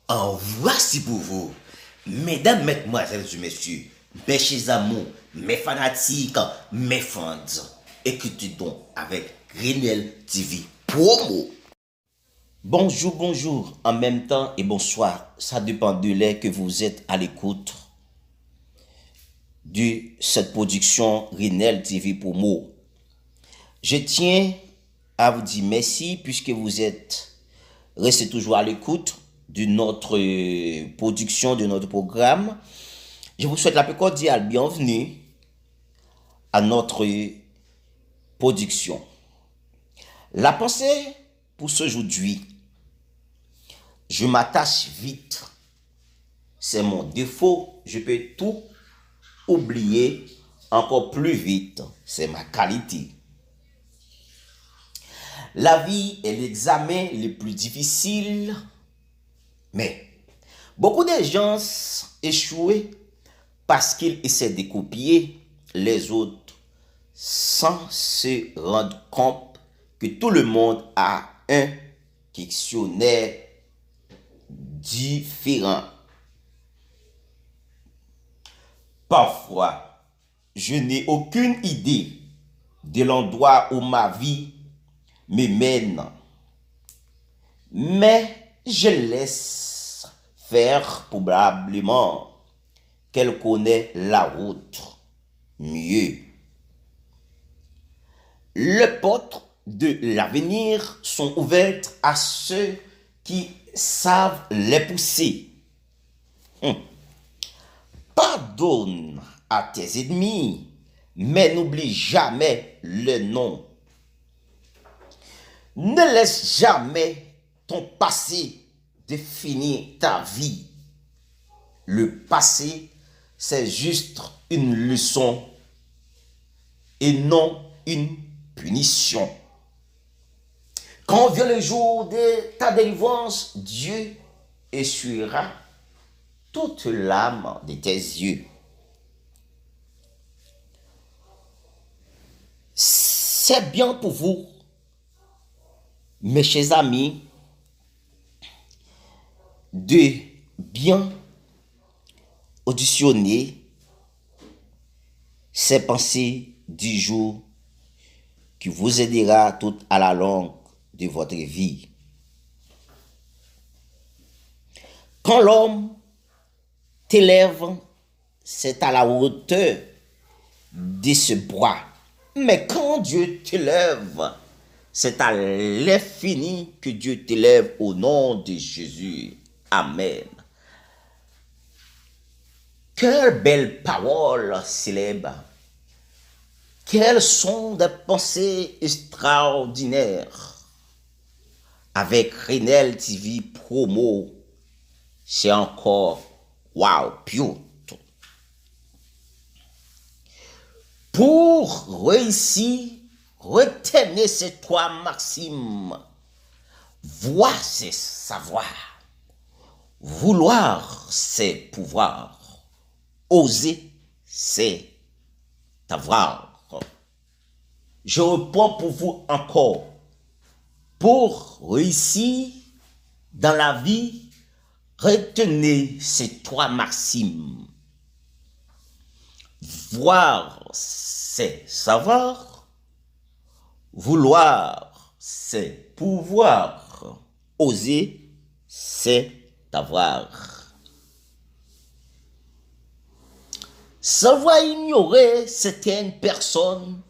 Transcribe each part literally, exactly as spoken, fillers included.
En voici pour vous, mesdames, mesdemoiselles et messieurs, mes chers amours, mes fanatiques, mes fans. Écoutez donc avec Renel T V Promo. Bonjour, bonjour, en même temps et bonsoir. Ça dépend de l'heure que vous êtes à l'écoute de cette production Renel T V Promo. Je tiens à vous dire merci puisque vous êtes restés toujours à l'écoute de notre, euh, production, de notre programme. Je vous souhaite la plus cordiale bienvenue à notre production. La pensée pour ce aujourd'hui. Je m'attache vite. C'est mon défaut. Je peux tout oublier encore plus vite. C'est ma qualité. La vie est l'examen le plus difficile, mais beaucoup de gens échouent parce qu'ils essaient de copier les autres sans se rendre compte que tout le monde a un questionnaire différent. Parfois, je n'ai aucune idée de l'endroit où ma vie me mène, mais je laisse faire, probablement qu'elle connaît la route mieux. Les portes de l'avenir sont ouvertes à ceux qui savent les pousser. Hmm. Pardonne à tes ennemis, mais n'oublie jamais leur nom. Ne laisse jamais ton passé définir ta vie. Le passé, c'est juste une leçon et non une punition. Quand vient le jour de ta délivrance, Dieu essuiera toute larme de tes yeux. C'est bien pour vous, mes chers amis, de bien auditionner ces pensées du jour qui vous aidera tout à la longue de votre vie. Quand l'homme t'élève, c'est à la hauteur de ce bois. Mais quand Dieu t'élève, c'est à l'infini que Dieu t'élève au nom de Jésus. Amen. Quelle belle parole célèbre. Quelles sont des pensées extraordinaires. Avec Renel T V Promo, c'est encore wow, beautiful. Pour réussir, retenez ces trois maximes. Voir, c'est savoir. Vouloir, c'est pouvoir. Oser, c'est avoir. Je reprends pour vous encore. Pour réussir dans la vie, retenez ces trois maximes. Voir, c'est savoir. Vouloir, c'est pouvoir. Oser, c'est avoir. Savoir ignorer certaines personnes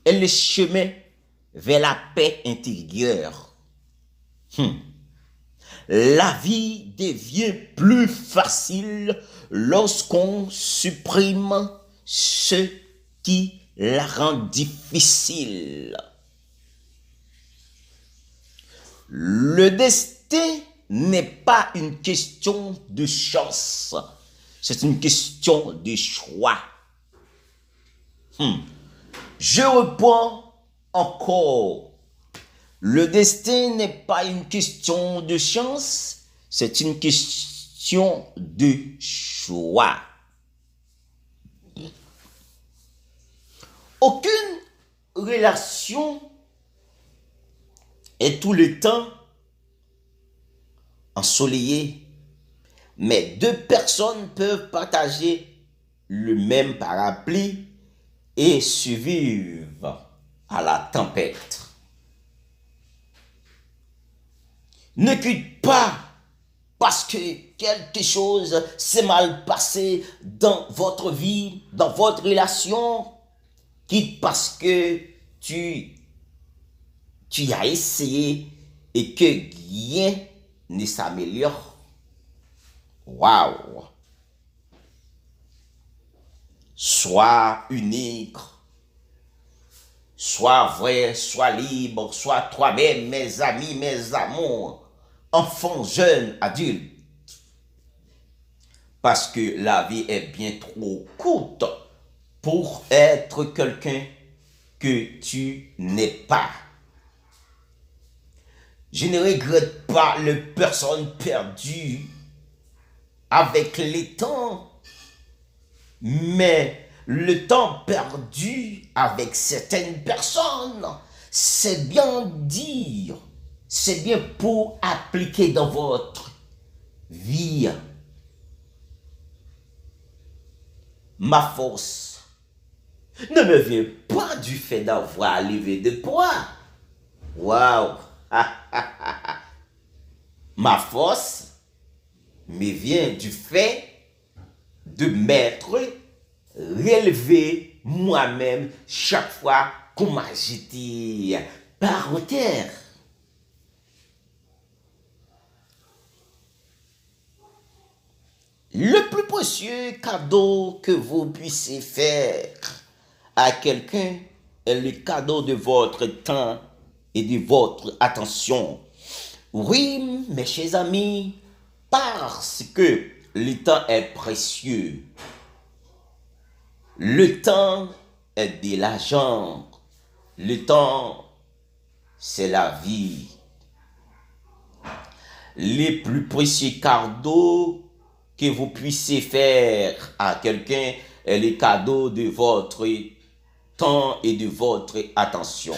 est le chemin vers la paix intérieure. Hmm. La vie devient plus facile lorsqu'on supprime ce qui la rend difficile. Le destin n'est pas une question de chance, c'est une question de choix. Hmm. Je reprends encore. Le destin n'est pas une question de chance, c'est une question de choix. Aucune relation est tout le temps ensoleillée Mais deux personnes peuvent partager le même parapluie et survivre à la tempête. Ne quitte pas parce que quelque chose s'est mal passé dans votre vie, dans votre relation. Quitte parce que tu, tu as essayé et que rien ne s'améliore. Waouh! Sois unique, sois vrai, sois libre, sois toi-même, mes amis, mes amours, enfants, jeunes, adultes. Parce que la vie est bien trop courte pour être quelqu'un que tu n'es pas. Je ne regrette pas les personnes perdues avec le temps, mais le temps perdu avec certaines personnes, c'est bien dire, c'est bien pour appliquer dans votre vie. Ma force ne me vient pas du fait d'avoir levé de poids. Waouh! Ma force me vient du fait de m'être relevé moi-même chaque fois qu'on m'a jeté par terre. Le plus précieux cadeau que vous puissiez faire à quelqu'un est le cadeau de votre temps et de votre attention. Oui, mes chers amis, parce que le temps est précieux. Le temps est de l'argent. Le temps, c'est la vie. Le plus précieux cadeau que vous puissiez faire à quelqu'un est le cadeau de votre temps et de votre attention.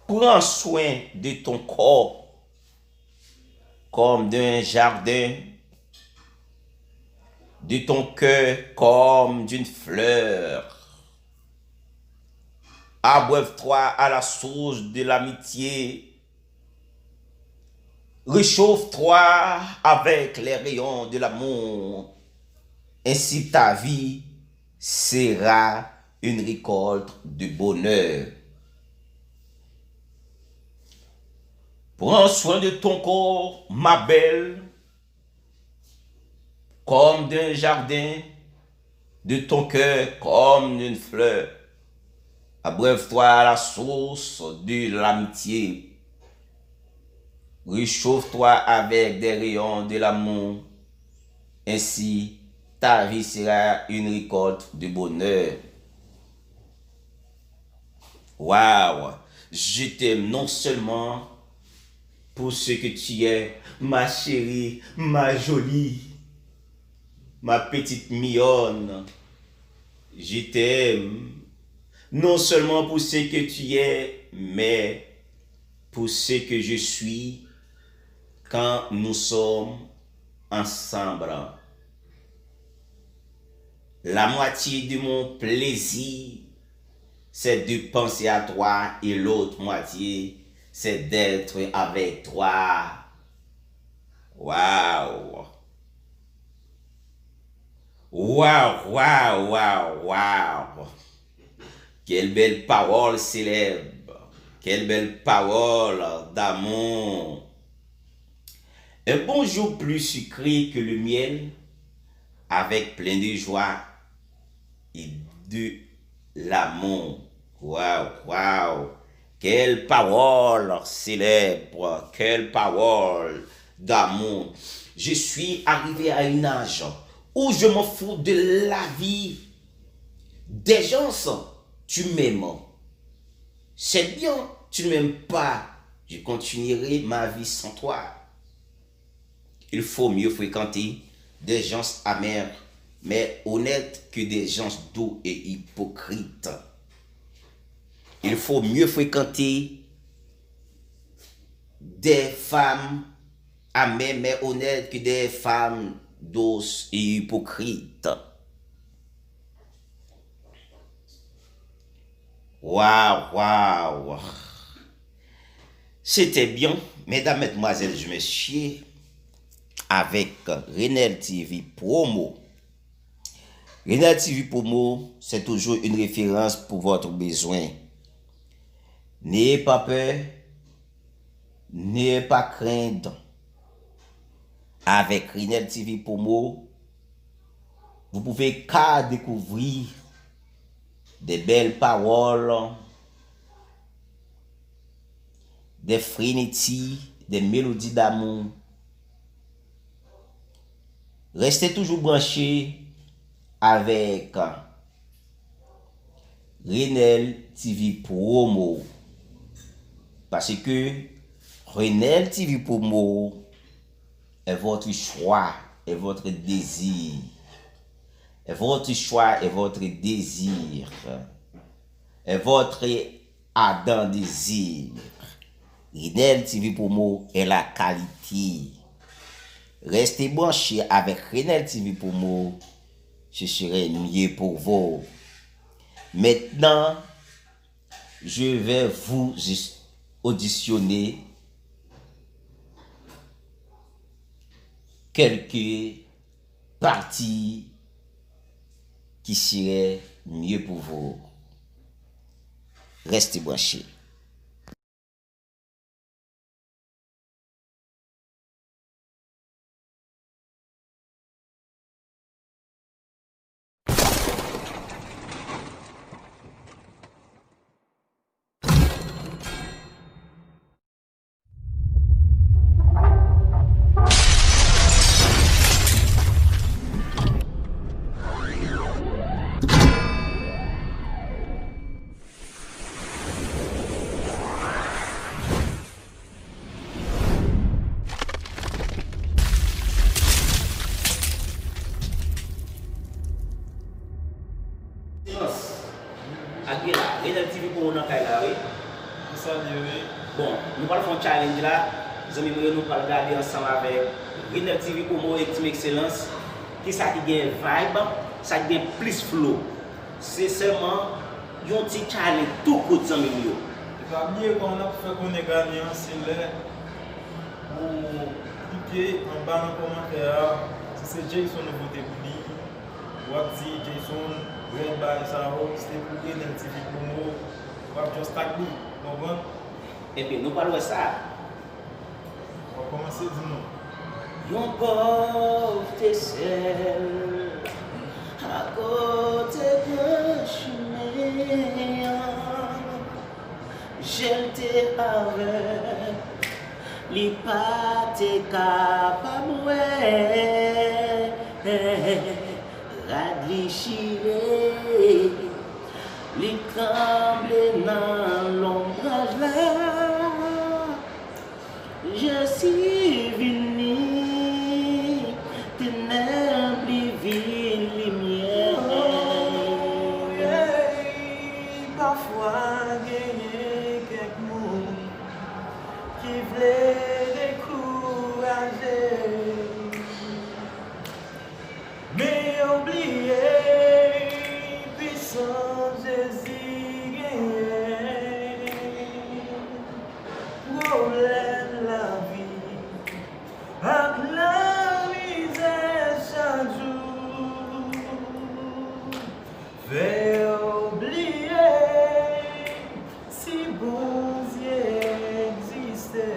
Prends soin de ton corps comme d'un jardin, de ton cœur comme d'une fleur. Abreuve-toi à la source de l'amitié. Réchauffe-toi avec les rayons de l'amour. Ainsi ta vie sera une récolte de bonheur. Prends soin de ton corps, ma belle, comme d'un jardin, de ton cœur comme d'une fleur. Abreuve-toi à la source de l'amitié. Réchauffe-toi avec des rayons de l'amour. Ainsi, ta vie sera une récolte de bonheur. Waouh! Je t'aime non seulement pour ce que tu es, ma chérie, ma jolie, ma petite mignonne. Je t'aime non seulement pour ce que tu es, mais pour ce que je suis quand nous sommes ensemble. La moitié de mon plaisir, c'est de penser à toi et l'autre moitié, c'est d'être avec toi. Waouh! Waouh, waouh, waouh, waouh! Quelle belle parole célèbre! Quelle belle parole d'amour! Un bon jour plus sucré que le miel, avec plein de joie et de l'amour. Waouh, waouh! Quelle parole célèbre! Quelle parole d'amour! Je suis arrivé à un âge où je m'en fous de la vie des gens. Tu m'aimes. C'est bien, tu ne m'aimes pas. Je continuerai ma vie sans toi. Il faut mieux fréquenter des gens amers, mais honnêtes que des gens doux et hypocrites. Il faut mieux fréquenter des femmes amères mais honnêtes que des femmes douces et hypocrites. Waouh, waouh. C'était bien, mesdames, mesdemoiselles et messieurs, avec Renel T V Promo. Renel T V Promo, c'est toujours une référence pour votre besoin. N'ayez pas peur, n'ayez pas crainte. Avec Renel T V Promo, vous pouvez qu'à découvrir des belles paroles, des frénéties, des mélodies d'amour. Restez toujours branchés avec Renel T V Promo. Parce que Renel T V Promo est votre choix, est votre désir. Est votre choix, est votre désir. Est votre ardent désir. Renel T V Promo est la qualité. Restez branchés avec Renel T V Promo, ce serait mieux pour vous. Maintenant, je vais vous auditionner quelques parties qui seraient mieux pour vous. Restez branchés. Silans. Ak gen la, Renel T V pou ou nan kay la, wi. Mwen salye, wi. Bon, nou pral fè yon challenge la. Zanmi mwen yo, nou pral gade ansanm avèk Renel T V Promo e Team Excellence. Kisa ki gen vibe, sa ki gen plis flow. Se sèlman yon ti challenge tou kout, zanmi m yo. E pa bliye, kòman n ap fè konnen gayan an, se lè ou klike anba nan kòmantè a, si se Jayson ou vote pou li, w ap di Jayson, rèd bagay sa yo, se te pou Renel T V Promo, w ap just tag li, ou konprann? Ebyen, nou pral wè sa. W ap kòmanse di nou. Yon pòv te sèl akote de chimen an. Je l te avèg, li pa te kapab wè. Rad li chire, li tranble nan lonbraj la. Je suis venu, tenèb li vin limyè. Oh, yeah. Pafwa genyen kèk moun ki vle dekouraje. Men yo bliye pwisans Jezi genyen. Pwoblèm lavi ak lamizè chak jou fè yo bliye si Bondye egziste.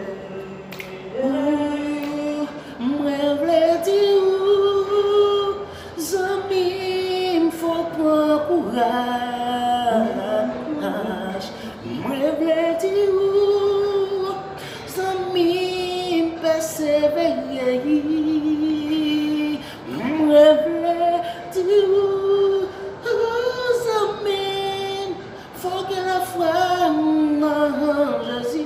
Mwen vle di ou, zanmi m, fò w pran kouraj. Mwen vle di ou, zanmi m, pèsevere. Mwen vle di ou, zanmi m, fò w gen lafwa nan Jezi.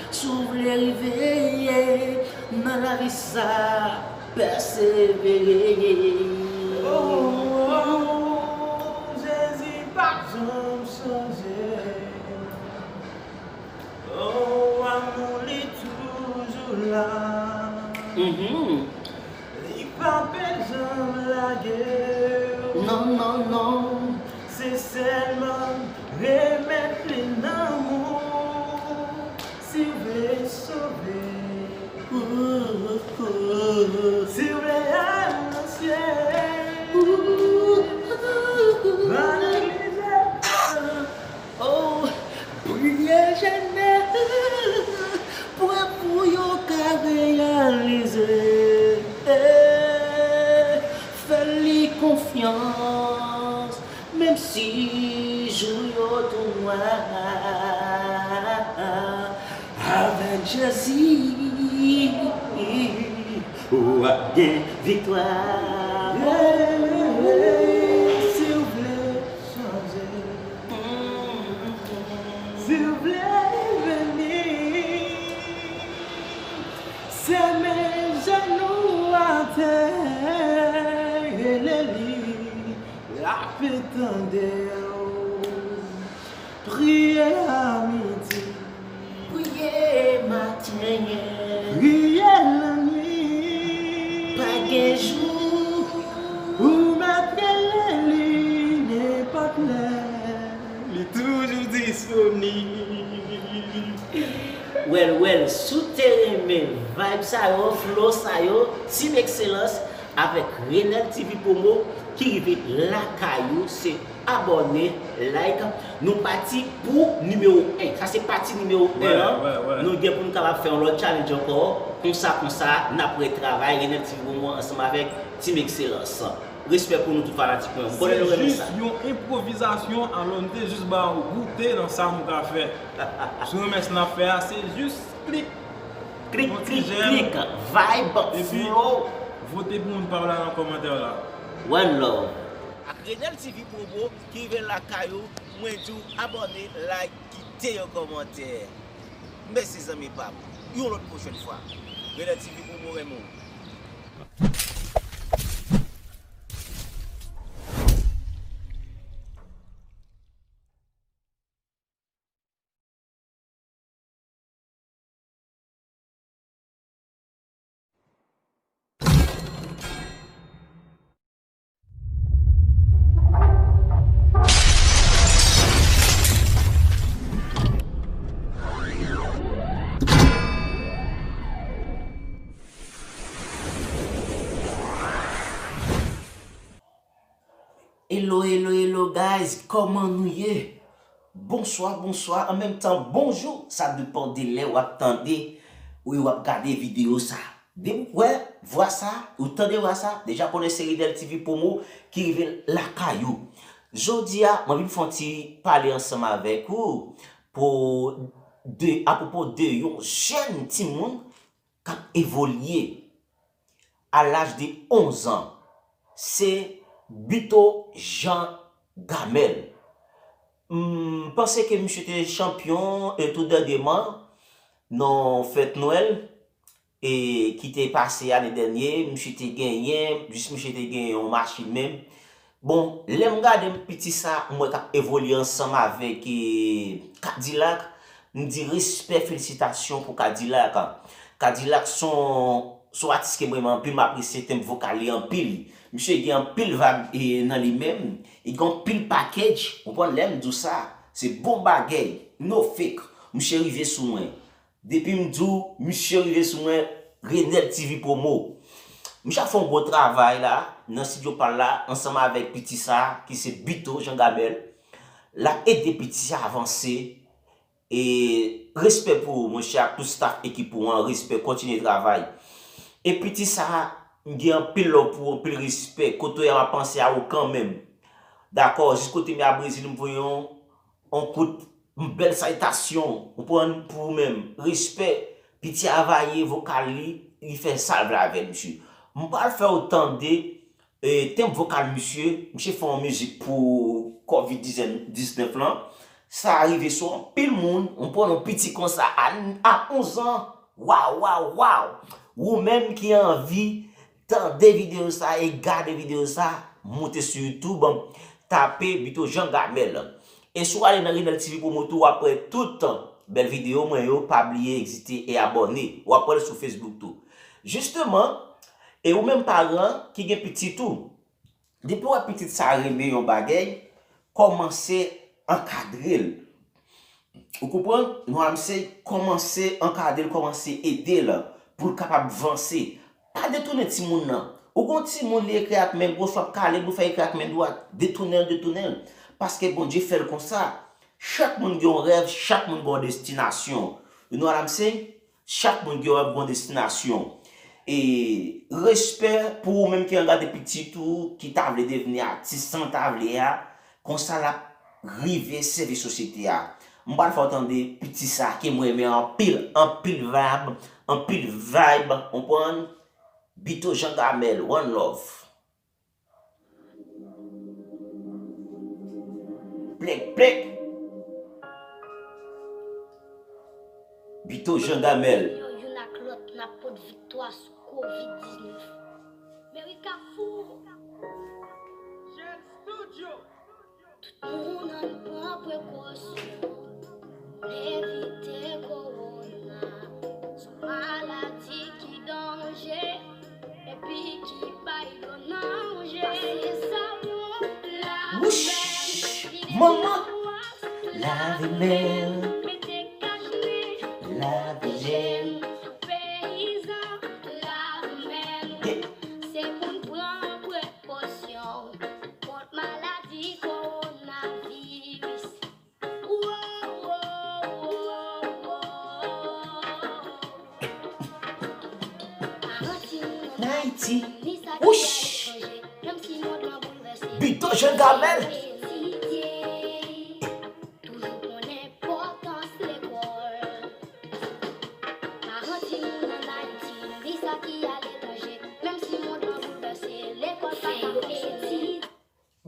Si w vle rive nan lavi sa, pèsevere. Oh, Jezi p ap janm chanje. Oh, amou li Si w vle sove, si w vle al nan syèl, va legliz la. Oh, priye, jene, pou rèv ou yo ka reyalize. Fè li konfyans, menm si jou yo tou nwa. Avèk Jezi, w ap gen viktwa. Si w vle chanje, si w vle vini, sèmen jenou atè, rele li, l ap tande w. Priye a midi, priye maten, priye lannwit. Pa gen jou ou mèt rele li nenpòt lè, li toujou disponib. Well, well, si w te renmen vibe sa yo, flow sa yo, Team Excellence avèk Renel T V Promo ki rive lakay ou, se abòne, like. Nou pati pou nimewo en. Sa se pati nimewo en an. Nou gen pou nou kapab fè yon lòt challenge ankò. Konsa, konsa, n ap retravay Renel T V Promo ansanm avèk Team Excellence. Respè pou nou tout fanatik mwen. M konnen nou renmen sa. Se jis yon enpwovizasyon, alò n te jis ba w goute nan sa nou ka fè. Si w renmen sa n ap fè a, se jis klik. Klik, klik, klik. Vibe, epi flow. Vote pou moun pa w la nan kòmantè la. One love. Ak Renel T V Promo ki rive lakay ou, mwen di w abòne, like, kite yon kòmantè. Mèsi zanmi pa m. Yon lòt pwochèn fwa. Renel T V Promo renmen w. Hello, hello, hello, guys, kòman nou ye? Bonswa, bonswa, an menm tan, bonjou, sa depann de lè w ap tande ou w ap gade videyo sa. Depi w wè vwa sa, ou tande vwa sa, deja konnen se Renel T V Promo ki rive lakay ou. Jodi a, mwen vin fè yon ti pale ansanm avèk ou pou de, apwopo de yon jèn timoun k ap evolye a laj de onz an, se Bito Jean Gamel. M panse ke misye te chanpyon, e, tou dènyèman nan fèt Nwèl, e, ki te pase ane dènye, misye te genyen, jis misye te genyen yon machin menm. Bon, lè m gade m piti sa, m wè k ap evolye ansanm avèk, e, Kadilak, m di respè, felisitasyon pou Kadilak. Kadilak se yon, se yon atis ke mwen renmen anpil, m apresye tenb vokal li anpil. Misye gen anpil vag, e, nan li menm, li gen anpil package, ou konprann lè m di w sa, se bon bagay, no fake, misye rive sou mwen. Depi m di w, misye rive sou mwen, Renel T V Promo. Misye ap fè yon gwo travay la, nan estidyo pa l la, ansanm avèk piti sa, ki se Bito Jean Gamel. L ap ede piti sa avanse. E respè pou ou, monchè, ak tout staff ekip ou an, respè, kontinye travay. E piti sa, m gen anpil love pou ou, anpil respè. Kote w ye a, m ap panse a ou kanmenm. Dakò, jis kote m ye a Brezil, m voye yon yon kout, yon bèl salitasyon, ou konprann, pou ou menm. Respè, piti a vaye vokal li, li fè sa l vle avè l, mesye. M pral fè w tande, e, tenb vokal misye, misye fè yon mizik pou kovid diznèf lan. Sa rive sou anpil moun, ou konprann, yon piti konsa, a, a onz an, waw, waw, waw! Ou menm ki anvi tande videyo sa e gade videyo sa, moute sou YouTube, tape Bito Jean Gamel. E si w ale nan Renel T V Promo tou, w ap wè tout bèl videyo mwen yo, pa bliye egzite e abòne. W ap wè l sou Facebook tou. Jisteman, e ou menm paran ki gen pitit ou, depi w wè pitit sa renmen yon bagay, kòmanse ankadre l. Ou konprann? Nou ramse, kòmanse ankadre l, kòmanse ede l pou l kapab vanse. Pa detounen timoun nan. Ou gon timoun li ekri ak men gwoch, w ap kale l, ou fè ekri ak men dwat. Detounen l, detounen l. Paske Bondye fè l konsa. Chak moun gen yon rèv, chak moun gen yon destinasyon. You know what I'm saying? Chak moun gen yon rèv, gen yon destinasyon. E respè pou ou menm ki ap gade pitit ou, ki ta vle devni atis, sa w ta vle a, konsa l ap rive sèvi sosyete a. M pral fè w tande piti sa ke m renmen anpil, anpil vibe, anpil vibe, konprann? Bito Jean Gamel, one love. Plek, plek. Bito Jean Gamel. Yo, youn ak lòt, n ap pot viktwa sou kovid diznèf. Meri Kafou. Jeune Studio. Tout moun ann pran prekosyon. Evite kowona. Se yon maladi ki danje. Epi ki bay dlo nan wonje. Pase savon, lave men, vide bwòs, lave men, mete kachnen, lave jen, peyizan, lave men. Se pou n pran prekosyon kont maladi kowonaviris. Ayiti. Wouch! Bito Jean Gamel.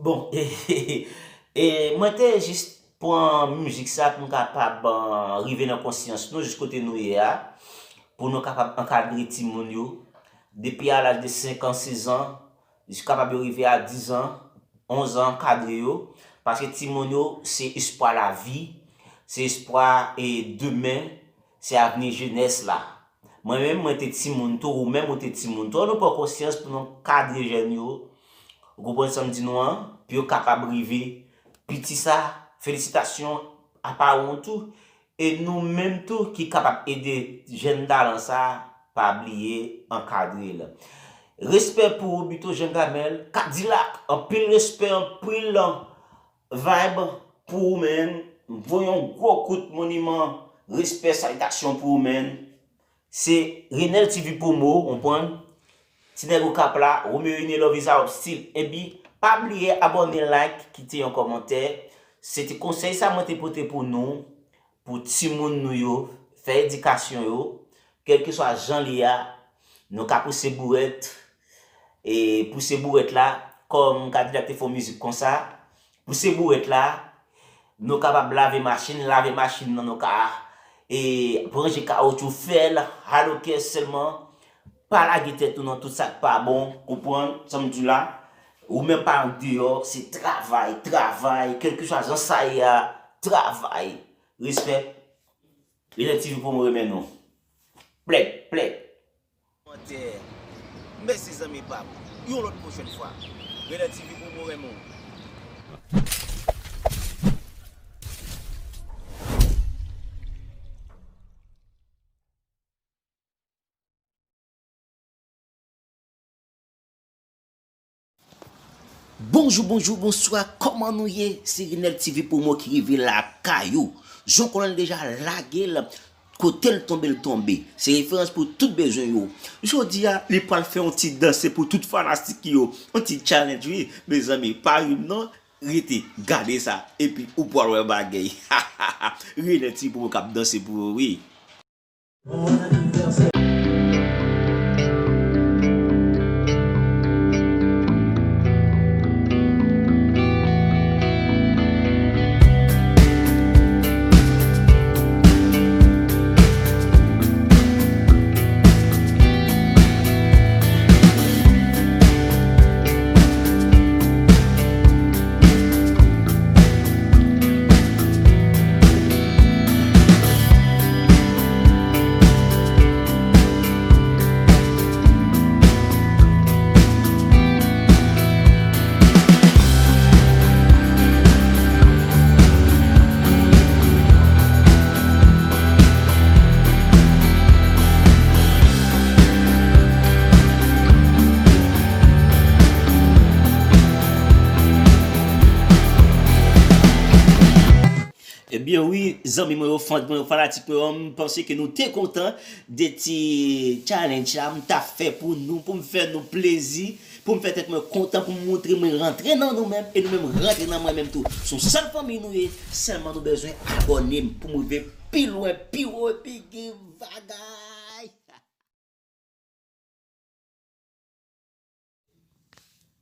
Bon, e, e, e, mwen te jis pran mizik sa pou m kapab, eh, rive nan konsyans nou, jis kote nou ye a, pou nou kapab ankadre timoun yo, depi a laj de senk an, sez an, jis kapab yo rive a diz an, onz an, ankadre yo, paske timoun yo, se espwa lavi, se espwa, e, demen, se avni jenès la. Mwen menm, mwen te timoun tou, ou menm ou te timoun tou. Ann nou pran konsyans pou nou kadre jèn yo. Ou konprann sa m di nou an? Pou yo kapab rive piti sa, felisitasyon apa ou tou. E nou menm tou ki kapab ede jèn talan sa, pa bliye ankadre l. Respè pou ou, Bito Jean Gamel, Kadilak, anpil respè, anpil vibe pou ou, man. Voye yon gwo kout moniman, respè, salitasyon pou ou, man. Se Renel T V Promo, konprann? Ti nèg Okap la, Romeo Ine Love is our style. Epi, pa bliye abòne, like, kite yon kòmantè. Se te konsèy sa mwen te pote pou nou, pou timoun nou yo, fè edikasyon yo, kèlkeswa jan li a, nou ka pouse bourèt, e pouse bourèt la, kòm Kadilak te fè yon mizik konsa, pouse bourèt la, nou kapab lave machin, lave machin nan, nou ka, e, ranje kawotchou, fè l, alo kè sèlman, pa lage tèt ou nan tout sa k pa bon, konprann sa m di w la, ou menm pa andeyò, se travay, travay, kèlkeswa jan sa ye a, travay, respè, Renel T V pou mwen renmen nou. Plèk, plèk. Kòmantè. Mèsi zanmi pa m. Yon lòt pwochèn fwa. Renel T V pou mwen renmen w. Bonjou, bonjou, bonswa, kòman nou ye? Se Renel T V Promo ki rive lakay ou. Jan w konnen l deja, lage l, kote l tonbe, l tonbe. Se referans pou tout bezwen yo. Jodi a, li pral fè yon ti danse pou tout fanatik yo. Yon ti challenge, wi, mezanmi, pa ri m non. Rete, gade sa, epi ou pral wè bagay. Renel T V Promo k ap danse pou ou, wi. Yo wi, zanmi mwen yo, fan mwen yo, fanatik mwen yo, m panse ke nou te kontan de ti challenge la m t ap fè pou nou, pou m fè nou plezi, pou m fè tèt mwen kontan, pou m montre mwen rantre nan nou menm, e nou menm rantre nan mwen menm tou. Se yon sèl fanmi nou ye, sèlman nou bezwen abòne m pou m rive pi lwen, pi wo, epi gen bagay.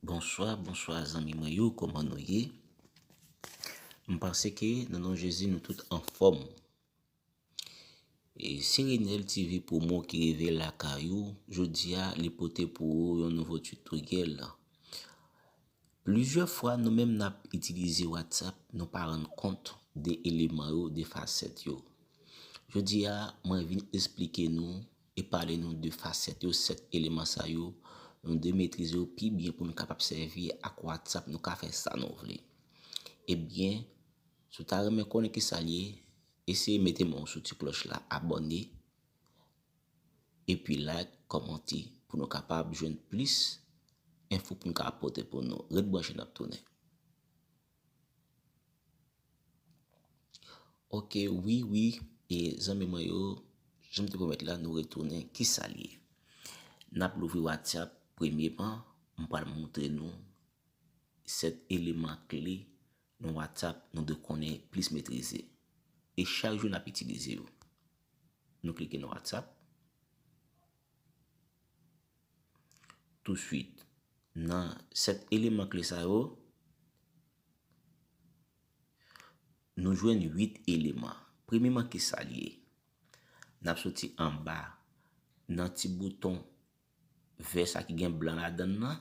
Bonswa, bonswa zanmi mwen yo, kòman nou ye? M panse ke nan non Jezi nou tout anfòm. E se Renel T V Promo ki rive lakay ou. Jodi a, li pote pou ou yon nouvo tutoriel. Plizyè fwa nou menm n ap itilize WhatsApp, nou pa rann kont de eleman yo, de fasèt yo. Jodi a, mwen vin esplike nou e pale nou de fasèt yo, sèt eleman sa yo, nou dwe metrize yo pi byen pou nou kapab sèvi ak WhatsApp, nou ka fè sa nou vle. Ebyen, si w ta renmen konnen kisa l ye, eseye mete men w sou ti klòch la, abòne, epi like, kòmante, pou nou kapab jwenn plis enfo pou nou ka pote pou nou. Ret branche, n ap tounen. Ok, wi, wi, e zanmi mwen yo, jan m te pwomèt la, nou retounen. Kisa l ye? N ap louvri WhatsApp, premyeman, m pral montre nou sèt eleman kle nan WhatsApp nou dwe konnen plis metrize. E chak jou n ap itilize yo. Nou klike nan WhatsApp. Touswit, nan sèt eleman kle sa yo, nou jwenn uit eleman. Premyeman, kisa l ye? N ap soti anba, nan ti bouton vè sa ki gen blan ladan l nan,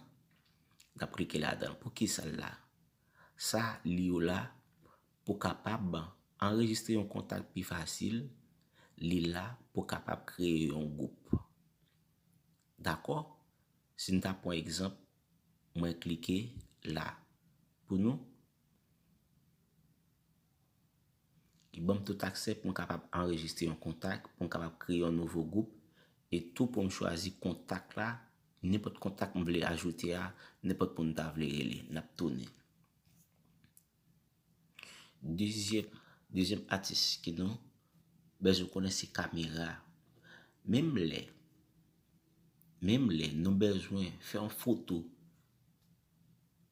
n ap klike ladan l. Poukisa l la? Sa li yo la pou kapab anrejistre yon kontak pi fasil, li la pou kapab kreye yon gwoup. Dakò? Si n ta pran egzanp, mwen klike la. Pou nou, li ban m tout aksè pou m kapab anrejistre yon kontak, pou m kapab kreye yon nouvo gwoup, e tou pou m chwazi kontak la, nenpòt kontak m vle ajoute a, nenpòt moun m ta vle rele. N ap tounen. Dezyèm, dezyèm atis ke nou bezwen konnen se kamera. Menm lè, menm lè nou bezwen fè yon foto,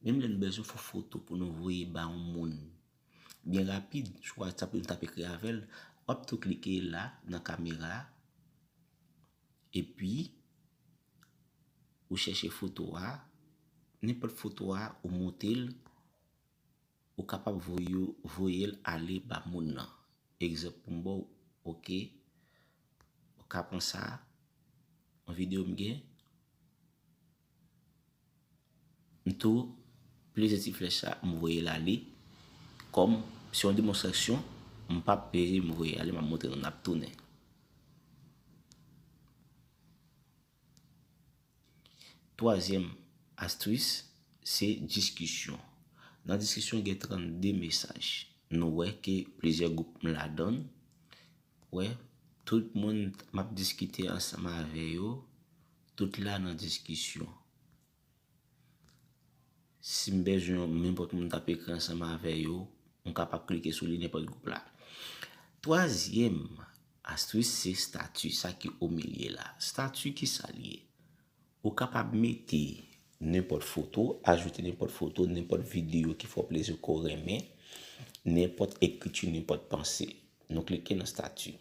menm lè nou bezwen fè yon foto pou nou voye ba yon moun byen rapid sou WhatsApp, nou t ap ekri avè l, w ap tou klike la nan kamera, epi ou chèche foto a, nenpòt foto a, ou moute l, ou kapab voye, voye l ale ba moun nan. Egzanp pou m ba w, ok, ou ka pran sa, yon videyo m gen, m tou pleze ti flèch sa, m voye l ale, kòm se yon demonstrasyon, m p ap peze m voye ale, m ap montre nou, n ap tounen. Twazyèm astis, se diskisyon. Nan diskisyon, gen trannde mesaj. Nou wè ke plizyè gwoup m ladan l. Wè, tout moun m ap diskite ansanm avè yo, tout la nan diskisyon. Si m bezwen yon, nenpòt moun t ap ekri ansanm avè yo, m kapab klike sou li, nenpòt gwoup la. Twazyèm astis, se stati, sa ki omilye la. Stati, kisa l ye? Ou kapab mete nenpòt foto, ajoute nenpòt foto, nenpòt videyo ki fè w plezi, ke w renmen, nenpòt ekriti, nenpòt panse. Nou klike nan stati.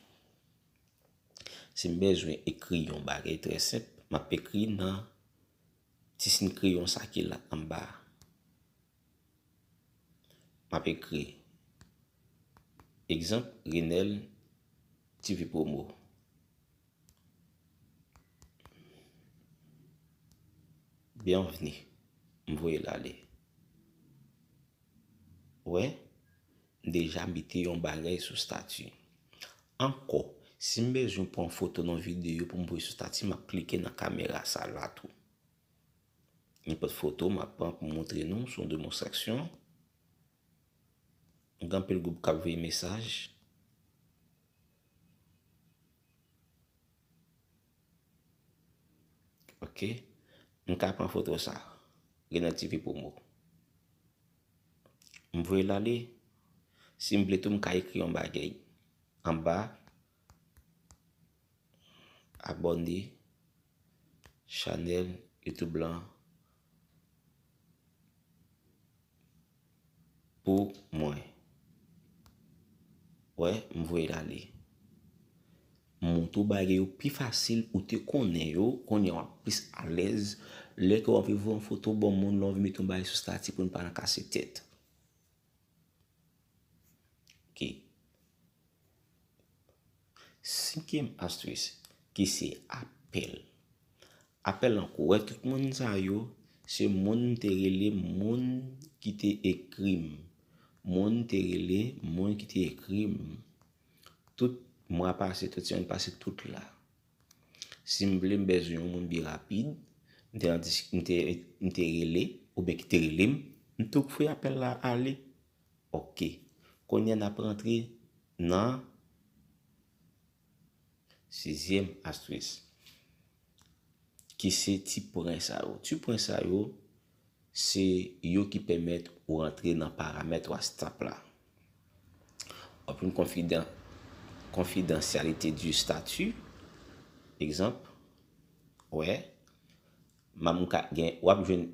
Si m bezwen ekri yon bagay trè senp, m ap ekri nan ti siy kreyon sa ki la anba a. M ap ekri, egzanp, Renel T V Promo. Byenvni. M voye l ale. Wè, m deja mete yon bagay sou stati. Ankò, si m bezwen pran foto nan videyo pou m voye sou stati, m ap klike nan kamera sa la tou. Nenpòt foto m ap pran pou montre nou, se yon demonstrasyon. Gen anpil gwoup k ap voye mesaj. Ok. M ka pran foto sa. Renel T V Promo. M voye l ale. Si m vle tou, m ka ekri yon bagay anba abòne chanèl YouTube lan pou mwen. Wè, m voye l ale. M montre w bagay yo pi fasil, ou te konnen yo, kounye a w ap plis alèz. Lè ke w ap voye yon foto ban moun, lè w anvi mete yon bagay sou estati pou n pa nan kase tèt. Ok. Senkyèm astris, ki se apèl. Apèl lan, ou wè tout moun sa yo, se moun m te rele, moun ki te ekri m. Moun m te rele, moun ki te ekri m. Tout mwa pase, tout semèn pase, tout la. Si m vle, m bezwen yon moun byen rapid, m te nan dis-, m te, m te rele, oubyen ki te rele m, m tou voye apèl la ale. Ok. Kounye a n ap rantre nan sizyèm astris, ki se ti pwen sa yo. Ti pwen sa yo, se yo ki pèmèt ou rantre nan paramèt WhatsApp la. W ap jwenn konfidan-, konfidansyalite di estati, egzanp, wè, m ap ka gen, w ap jwenn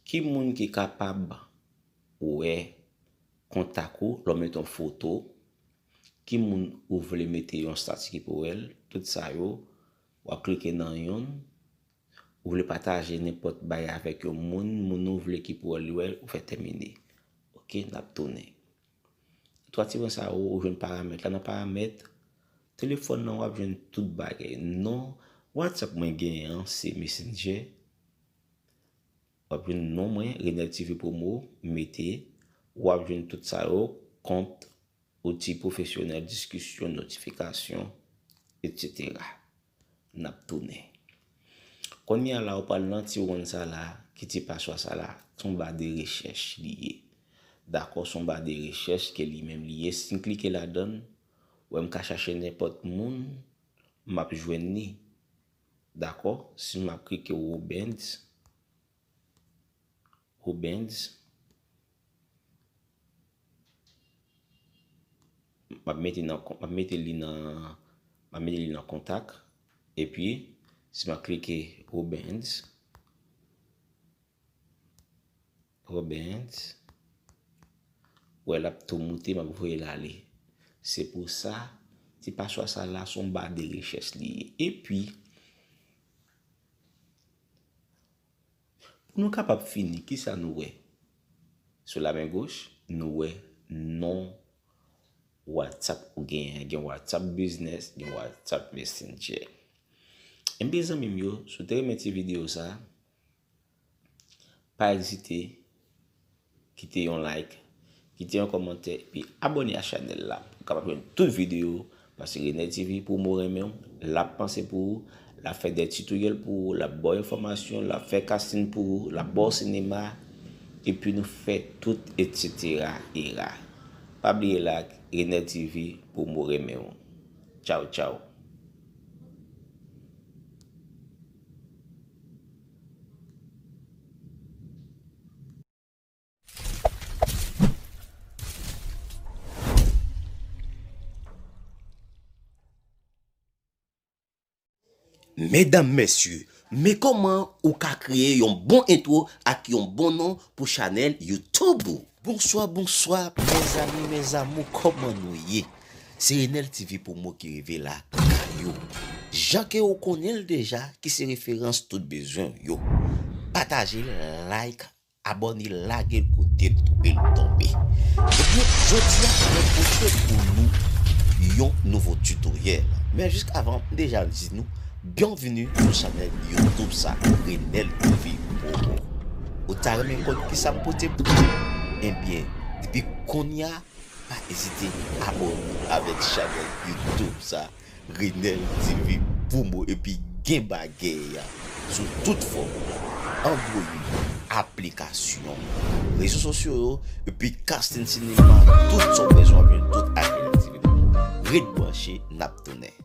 ki moun ki kapab wè kontak ou, lè w mete yon foto, ki moun ou vle mete yon estati ki pou wè l, tout sa yo, w ap klike nan youn, ou vle pataje nenpòt bagay avèk yon moun, moun ou vle ki pou wè l, li wè l, ou fè tèmine. Ok, n ap tounen. Twa ti pwen sa yo, ou jwenn paramèt la. Nan paramèt, telefòn nan, w ap jwenn tout bagay. Non, WhatsApp mwen genyen an, se Messenger. W ap jwenn non mwen, Renel T V Promo, m mete. W ap jwenn tout sa yo, kont, outi pwofesyonèl, diskisyon, notifikasyon, etsetera. N ap tounen. Kounye a la, ou pral nan ti wonn sa la, ki ti paswa sa la, se yon ba de rechèch li ye. Dakò, se yon ba de rechèch ke li menm li ye. Si m klike ladan l, wè m ka chache nenpòt moun, m ap jwenn li. Dakò, si m ap klike Robens, Robens. M ap mete nan kon-, m ap mete li nan, m ap mete li nan kontak. Epi, si m ap klike Robens, Robens, wè l ap tou moute, m ap voye l ale. Se pou sa, ti paswa sa la, se yon ba de rechèch li ye. Epi, pou nou kapab fini, kisa nou wè? Sou la men goch, nou wè non WhatsApp ou genyen. Gen WhatsApp Business, gen WhatsApp Messenger. Ebyen, zanmi m yo, si w te renmen ti videyo sa, pa ezite kite yon like, kite yon kòmantè, epi abòne a chanèl la pou w kapab jwenn tout videyo, paske Renel T V Promo renmen w, l ap panse pou ou, l ap fè de titoryèl pou ou, l ap ba w enfòmasyon, l ap fè casting pou ou, l ap ba w sinema, epi nou fè tout, etsetera, era. Pa bliye like, Renel T V Promo renmen w. Tchaw, tchaw. Medam, mesye, men kòman ou ka kreye yon bon entwo ak yon bon non pou chanèl YouTube ou. Bonswa, bonswa, mezanmi, mezamou, kòman nou ye? Se Renel T V Promo ki rive la, lakay ou. Jan ke ou konnen l deja, ki se referans tout bezwen w yo. Pataje l, like, abòne, lage l kote l twouve l tonbe. Ebyen, jodi a, mwen pote pou nou yon nouvo titoryèl. Men jiskavan, m deja di nou, byenvini sou chanèl YouTube sa, Renel T V Promo. Ou ta renmen konn kisa m pote pou ou? Ebyen, depi kounye a, pa ezite abòne avèk chanèl YouTube sa, Renel T V Promo, epi gen bagay sou tout fòm, Android, aplikasyon, rezo sosyo yo, epi casting sinema, tout sa w bezwen, w ap jwenn tout ak Renel T V Promo. Ret branche, n ap tounen.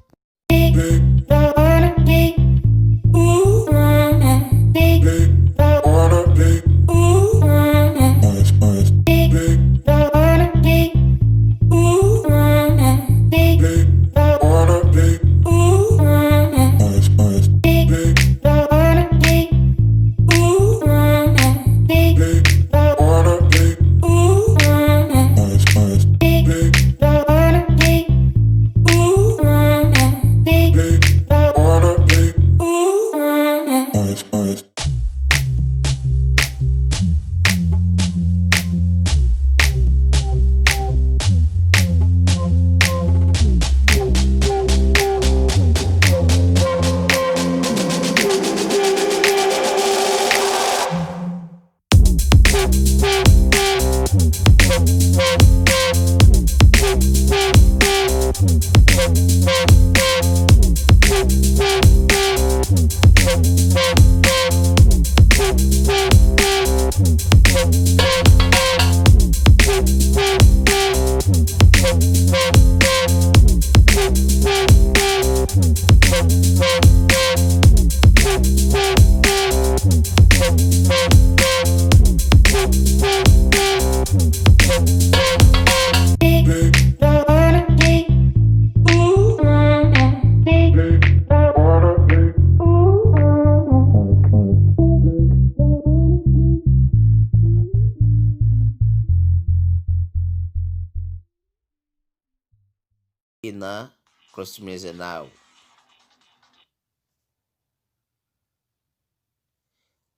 Customers and now.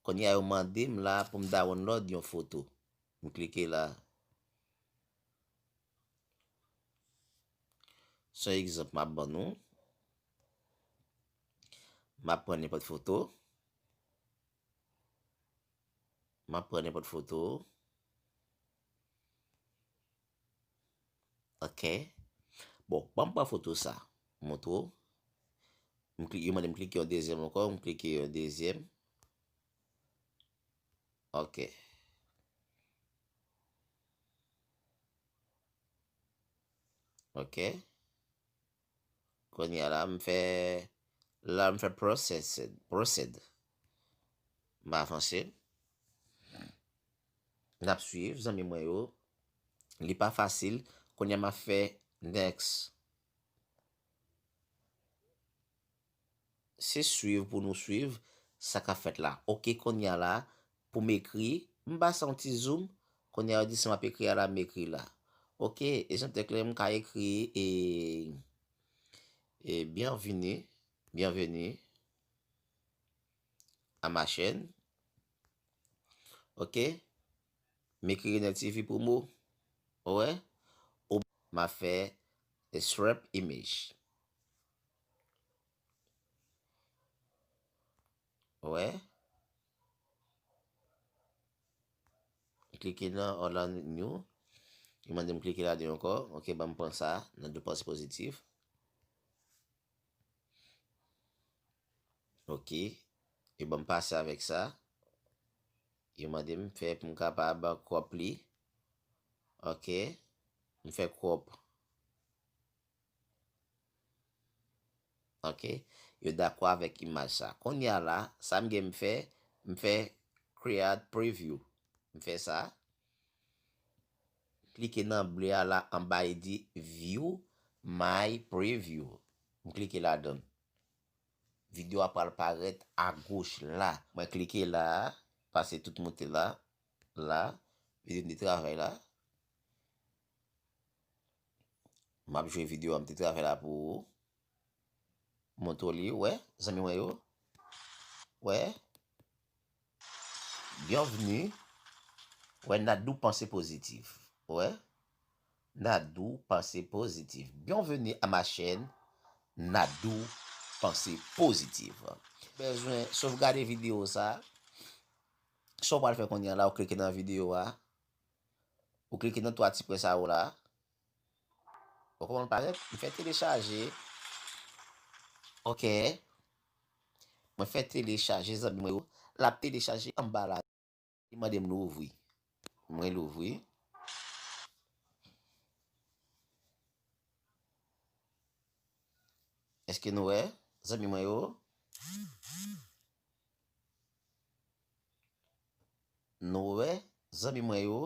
Kounye a yo mande m la pou m download yon foto. M klike la. Se yon egzanp m ap ban nou. M ap pran nenpòt foto. M ap pran nenpòt foto. Ok. Bon, ban m pran foto sa. Montre w. M kli-, yo mande m klike yon dezyèm ankò, m klike yon dezyèm. Ok. Ok. Kounye a la, m fè, la, m fè processed, proceed. M avanse. N ap swiv, zanmi mwen yo. Li pa fasil. Kounye a, m ap fè next. Se swiv pou nou swiv sa k ap fèt la. Ok, kounye a la, pou m ekri, m pase yon ti zoom. Kounye a, yo di si m ap ekri a la, m ekri la. Ok, e jan tèk la, m ka ekri, e, e, bienvenue, bienvenue à ma chaîne. Ok, m ekri Renel T V Promo. Ou wè? Ou m ap fè swap image. Ou wè? Klike nan Orlando New. Li mande m klike ladan ankò. Ok, ban m pran sa nan de panse pozitif. Ok. E ban m pase avèk sa. Yo mande m fè pou m kapab crop li. Ok. M fè crop. Ok. Yo dakò avèk imaj sa. Kounye a la, sa m gen m fè, m fè create preview. M fè sa. Klike nan ble a la anba, e di view my preview. M klike ladan l. Videyo a pral parèt agoch la. Mwen klike la, pase tout moute la, la, videyo m te travay la. M ap jwe videyo a m te travay la pou ou. Montre w li, wè, zanmi mwen yo. Wè. Bienvenue. Wè, Nadou Panse Pozitif. Wè. Nadou Panse Pozitif. Bienvenue à ma chaîne, Nadou Panse Pozitif. Bezwen sovgade videyo sa. Sa w pral fè kounye a la, ou klike nan videyo a. Ou klike nan twa ti pwen sa yo la. Ou konprann parèt? M fè telechaje. Ok. Mwen fè telechaje, zanmi mwen yo. L ap telechaje anba la. Li mande m louvri. Mwen louvri. Èske nou wè, zanmi mwen yo? Nou wè, zanmi mwen yo?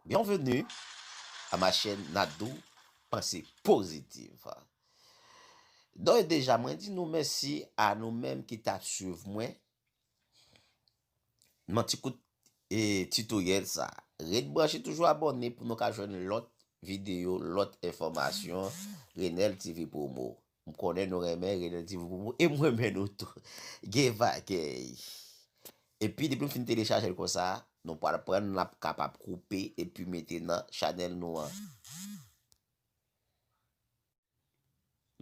Bienvenue à ma chaîne Nadou Panse Pozitif. Donk, deja, mwen di nou mèsi a nou menm ki t ap swiv mwen nan ti kout, e, tutoriel sa. Ret branche, toujou abòne pou nou ka jwenn lòt videyo, lòt enfòmasyon. Renel T V Promo. M konnen nou renmen Renel T V Promo e m renmen nou tou. Gen bagay. Epi, depi m fin telechaje l konsa, nou pral pran l, n ap kapab koupe epi mete nan chanèl nou an.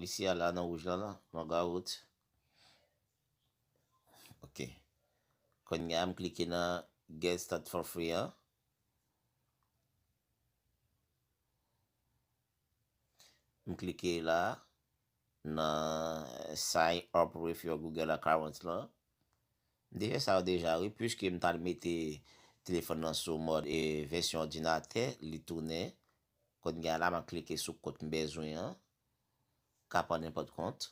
Isi a la, nan wouj la, la, nan gawout. Ok. Kounye a, m klike nan Get Start for Free an. M klike la, nan Sign Up with Your Google Account lan. M te fè sa yo deja, wi, piske m t al mete telefòn nan sou mòd, e, vèsyon òdinatè, li tounen. Kounye a la, m ap klike sou kont m bezwen an. Ka pran nenpòt kont.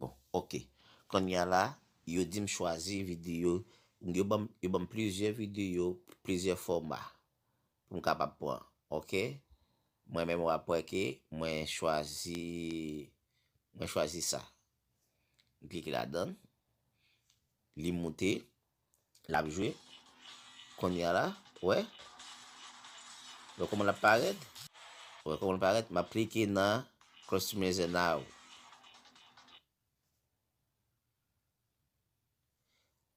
Bon, ok. Kounye a la, yo di m chwazi videyo. Yo ban m, yo ban m plizyè videyo, plizyè fòma pou m kapab pran. Ok? Mwen menm, w ap wè ke mwen chwazi, mwen chwazi sa. M klike ladan l. Li moute. L ap jwe. Kounye a la, Ou wè? Ou wè kòman l ap parèt? Ou wè kòman l parèt? M ap klike nan Customize Now.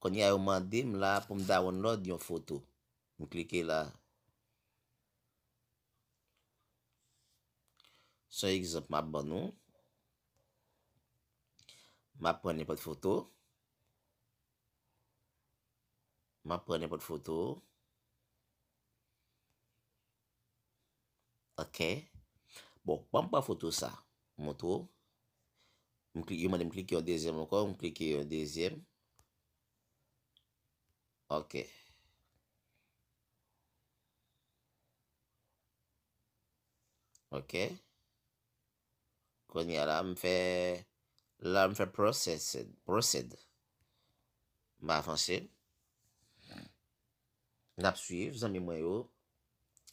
Kounye a, yo mande m la pou m download yon foto. M klike la. Se yon egzanp m ap ban nou. M ap pran nenpòt foto. M ap pran nenpòt foto. Ok. Bon, ban m pran foto sa. Montre w. M kli-, yo mande m klike yon dezyèm ankò, m klike yon dezyèm. Ok. Ok. Kounye a la, m fè, la, m fè processed, proceed. M avanse. N ap swiv, zanmi mwen yo.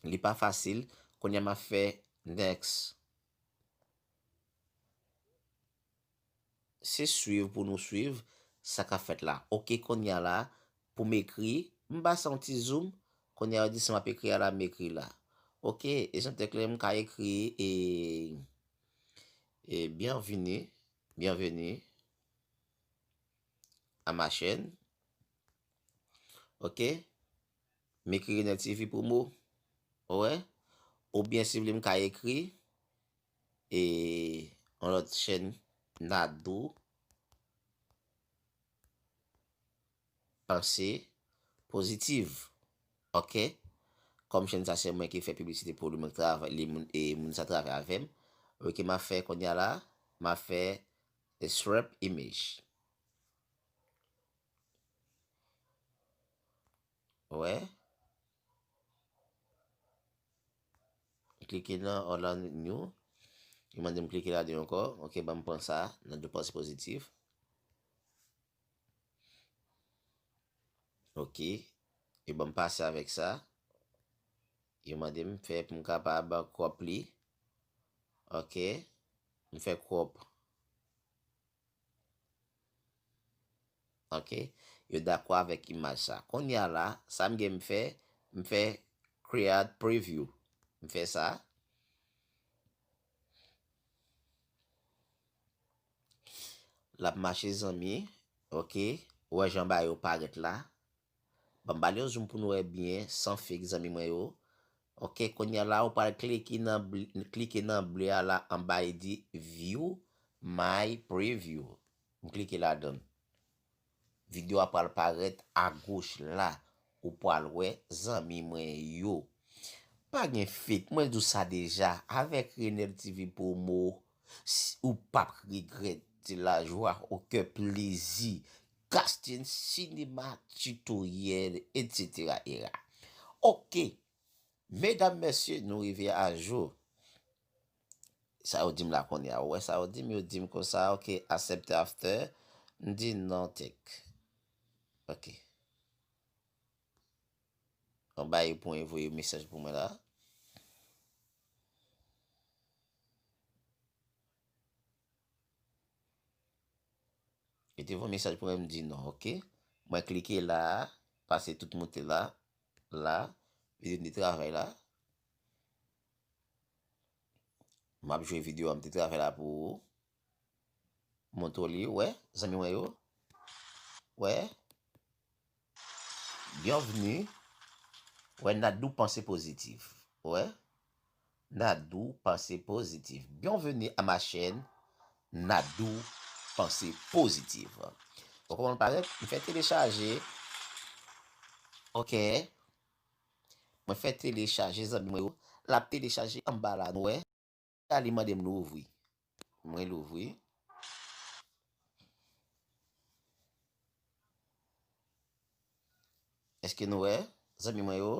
Li pa fasil. Kounye a, m ap fè next. Se swiv pou nou swiv sa k ap fèt la. Ok, kounye a la, pou m ekri, m ba sa yon ti zoom. Kounye a, yo di si m ap ekri a la, m ekri la. Ok, e jan tèk la, m ka ekri, e, e, bienvenue, bienvenue à ma chaîne. Ok, m ekri Renel T V Promo. Ou wè? Oubyen si w vle, m ka ekri e yon lòt chèn Nadou Panse Pozitiv. Ok? Kòm chèn sa se mwen ki fè piblisite pou li, mwen k travay, li moun, e moun sa travay avè m. Ok, m a fè kounye a la, m a fè swap image. Wè. Klike nan Orlando New. Li mande m klike ladan ankò. Ok, ban m pran sa. Nan de panse pozitif. Ok. E ban m pase avèk sa. Yo mande m fè pou m kapab crop li. Ok. M fè crop. Ok. Yo dakò avèk imaj sa. Kounye a la, sa m gen m fè, m fè create preview. M fè sa. L ap mache, zanmi. Ok. Ou wè jan bagay yo parèt la. Ban m ba l yon zoom pou nou wè byen, san fake, zanmi mwen yo. Ok, kounye a la, ou pral klike nan bl-, klike nan ble a la anba, e di View My Preview. M klike ladan l. Videyo a pral parèt agoch la. Ou pral wè, zanmi mwen yo. Pa gen fake, mwen di w sa deja, avèk Renel T V Promo, si, ou p ap regrèt, de la joie au cœur, plezi, casting, sinema, tutoriel, et cetera era. Ok, medam, mesye, nou rive a jou. Sa yo di m la kounye a, ou wè sa yo di m, yo di m konsa, ok, accept after, m di non, tèk. Ok. Anba e pou envoye mesaj pou mwen la. Li te voye mesaj pou mwen, m di non, ok. Mwen klike la, pase tout moute la, la, li vin di travay la. M ap jwe videyo a m te travay la pou ou. Montre w li, wè, zanmi mwen yo. Wè. Bienvenue. Wè, Nadou Panse Pozitif. Wè. Nadou Panse Pozitif. Bienvenue à ma chaîne, Nadou Panse Pozitif. Bon, kòman l parèt? M fè telechaje. Ok. Mwen fè telechaje, zanmi mwen yo. L ap telechaje anba la, nou wè. A, li mande m louvri. Mwen louvri. Èske nou wè, zanmi mwen yo?